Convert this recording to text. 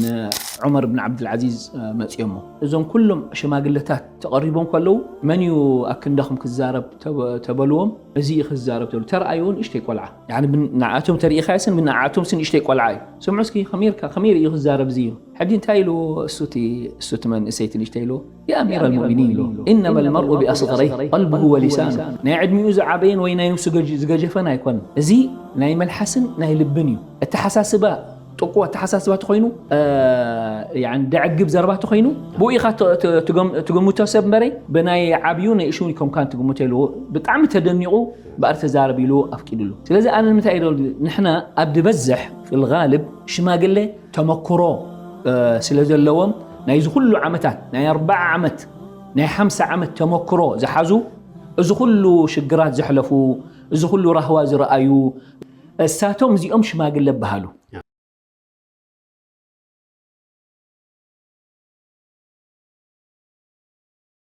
ንዑመር ብን ዓብድልዓዚዝ መፅኦሞ። እዞም ኩሎም ሽማግለታት ተቐሪቦም ከለዉ መን እዩ ኣብ ክንዳኹም ክዛረብ ተበልዎም፣ እዚ እዩ ክዛረብ ተብሉ። ተረኣይዎ ንእሽተይ ቆልዓ ንዓቶም ተሪኢኻዮስን ብንዓኣቶምስ ንእሽተይ ቆልዓ እዩ። ስምዑ እስኪ ከመይ ርካ ከመይ ርእዩ ክዛረብ እዚ እዩ። ሕጂ እንታይ ኢሉ እሱቲ እሱቲ መንእሰይቲ ንእሽተይ ኢሉ يا أمير المؤمنين إنما المرء بأصغريه قلبه ولسانه ናይ ዕድሚኡ ዝዓበየን ወይ ናይ ነብሱ ዝገጀፈን ኣይኮን። እዚ ናይ መልሓስን ናይ ልብን እዩ። ኣተሓሳስባ ጥቁ ኣተሓሳስባ ተኾይኑ ደዕግብ ዘረባ ተኾይኑ ብኡ ኢኻ ትገምቶ ሰብ እምበረይ ብናይ ዓብዩ ናይ እሹ ይኮንካን ትግምቶ ኢልዎ ብጣዕሚ ተደኒቑ እምበኣር ተዛረብ ኢልዎ ኣፍቂድሉ። ስለዚ ኣነ ንምንታይ ኢለ ንሕና ኣብ ዝበዝሕ ፊልጋልብ ሽማግለ ተመክሮ ስለ ዘለዎም ናይዚ ኩሉ ዓመታት ናይ ኣርባዓ ዓመት ናይ ሓምሳ ዓመት ተመክሮ ዝሓዙ እዚ ኩሉ ሽግራት ዘሕለፉ እዚ ኩሉ ራህዋ ዝረኣዩ እሳቶም እዚኦም ሽማግለ በሃሉ።